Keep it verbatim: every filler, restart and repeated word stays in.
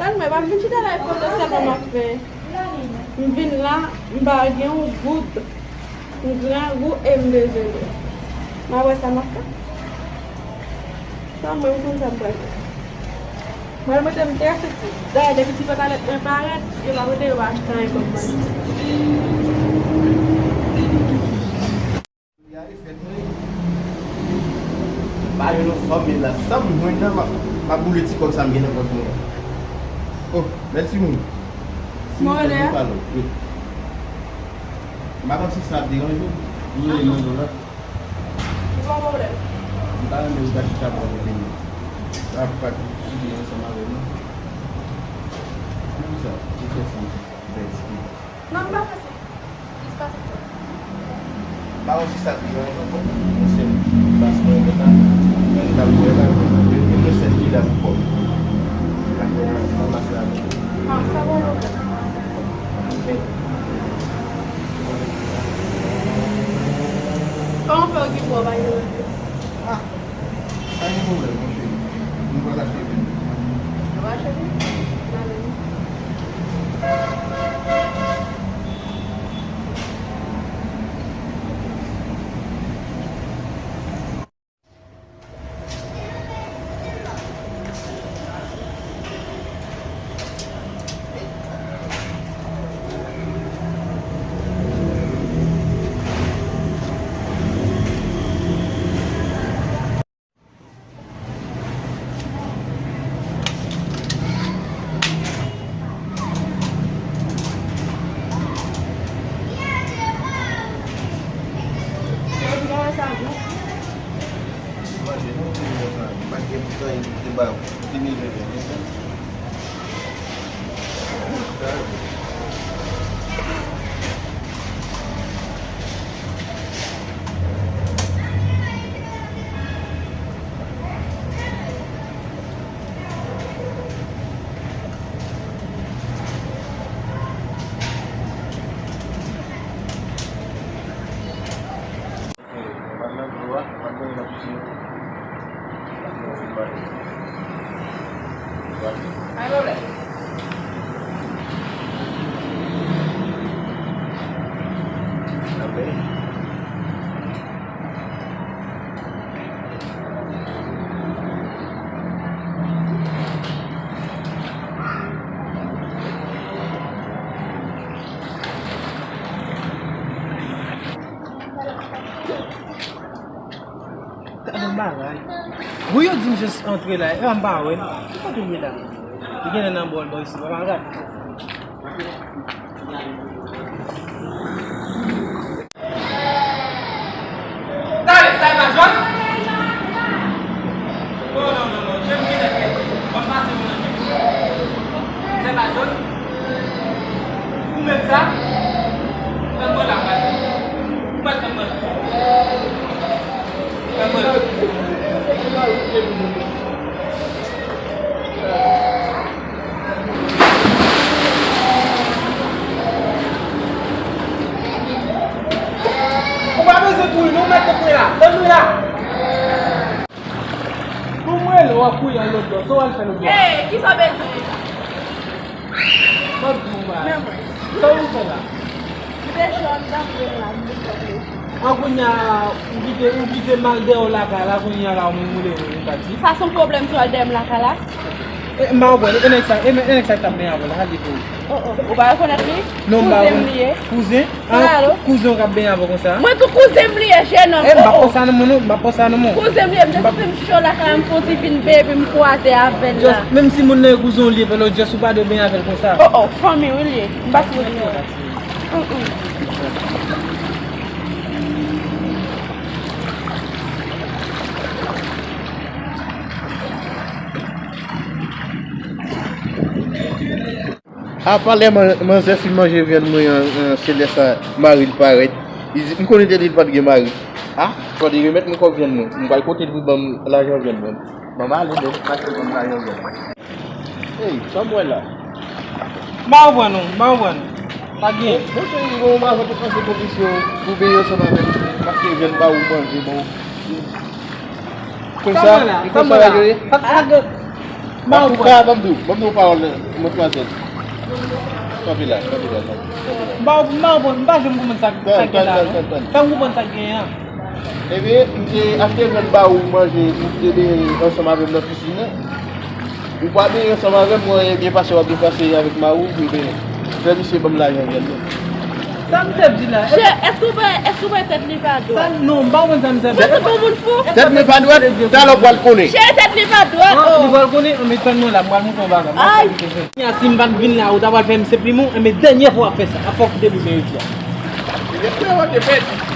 Anmwey, m ap vin chita la, e foto sèlman m ap fè. M vin la, m pa gen yon goud. M grangou e m bezwen dlo. M ap wè sa m ap fè. Sa mwen, m konn sa m pral fè. Mwen, mwen te m te rete dayè depi ti pantalèt mwen parèt, yo pa pote yo pa achte anyen ban m manje. Bagay yo nan fanm la, sa m jwenn nan, m ap, m ap boule ti kòb sa m gen nan pòch mwen an. Oh, mèsi moun. Si mwen rele a? Wi. M pa konn si sa ap deranje w. M rele mande w la. Li pa pwoblèm. M ta renmen ou ta chita bò kote m. Sa ap pa t sou byen ansanm avè w non. Poukisa? Poukisa? Bèl ti. Non, m pa fè sa. Jis pase pou. M pa wè si sa pi yon ankò. Mwen sèl. Paske mwen gentan. Mwen gentan wè la. Mwen sèl ki la pou kòb. Ak mwen an, mwen pase avè l. Ah, sa bon, ok. Kòman fè w gen pou w pa gen rèv? Ah. Pa gen pwoblèm, mon cheri. Nou pral achte vin. Nou pral achte vin? N ale wi. Gade yon bagay. Bon, yo di m jis antre la, epa m pa wè l. Ki kote l ye la? Li genlè nan bò l bò isi, pa gade. Talè, sa e pa Jòs? Non, non, non, non, James ki nèk, w ap pase yon nan James. Sa e pa Jòs? Ou menm sa? Pran mwen la, pase. Ou pa t pran mwen la. Pran mwen la. Ou pa bezwen kouri non, ou mèt kouri la. Tann wi la. Pou mwen, lè w ap kouri al lòt bò, sa w al fè lòt bò? Hey, kisa w bezwen? M ap di w bagay. Sa w fè la? M te chò, m t ap jwenn la, m te chò. An kounye a, ou kite, ou kite m al dèyè w lakay la, kounye a la, ou menm ou leve, ou pati. Sa se yon pwoblèm pou w al dèyè m lakay la? E, m pa konprann, e nèg sa, e nèg sa k t ap benyen avè w la, sa l ye pou ou? Oh, oh. Ou pa rekonèt li? Non, m pa rekonèt. Kouzen m li ye. Kouzen? An, kouzen w k ap benyen avè w konsa? Mwen tou kouzen m li ye, jenòm. E, m p ap pran sa nan men w non, m p ap pran sa nan men w. Kouzen m li ye, m te santi m cho lakay la, m fè yon ti vin bebe, m kwaze avè l la. Just, menm si moun nan e kouzen w li ye, but just ou pa dwe benyen avè l konsa. Oh, oh, fanmi w li ye. M pa sou. Mm, mm. Apa lè man-, manzè fin manje vyann mwen an, an, se lè sa mari l parèt. Li di, m konnen te di l pa t gen mari. A, fò li remèt mwen kòb vyann mwen. M pral kote l pou l ban m lajan vyann mwen. Ban m ale, men, pa t ban m lajan vyann mwen. Ey, sa m wè la? M pa konprann ou, m pa konprann ou. Pa t gen. Bon, cheri, bon, m avè w te panse kondisyon pou benyen ansanm avè m, m achte vyann ba ou manje, bon. Konsa, sa m wè la, e sa m konsa wè la, bagay yo ye? Sa, sa, Antouka, ban m di w, ban m di w pawòl, matmwazèl. Kanpe la, kanpe la, kanpe la. M pa, m pa konprann, m pa janm konprann sa, sa k gen la, non. Fè m konprann sa k genyen an. Ebyen, m te achte vyann ba ou manje, ou te benyen ansanm avè m nan pisin nan. Ou pa benyen ansanm avè m, mwen byen pase, w ap byen pase avèk mari w, ebyen, fè misye ban m lajan vyann nan. Sa misye ap di la? Chè, èske w pa, èske w pa tèt li pa dwat? Sa, non, m pa konprann sa misye ap di. Mwen se pou moun fou. Tèt mwen pa dwat, talè w pral konnen. Chè, tèt li pa dwat. An, li pral konnen, anben tann mwen la, m pral montre w bagay. Ay! Kounya, si m pa t vin la, ou ta pral fè m se plim ou, enben dènyè fwa w ap fè sa. Ap fè w kite bouzen jodi a. Li te fè w te pèdi.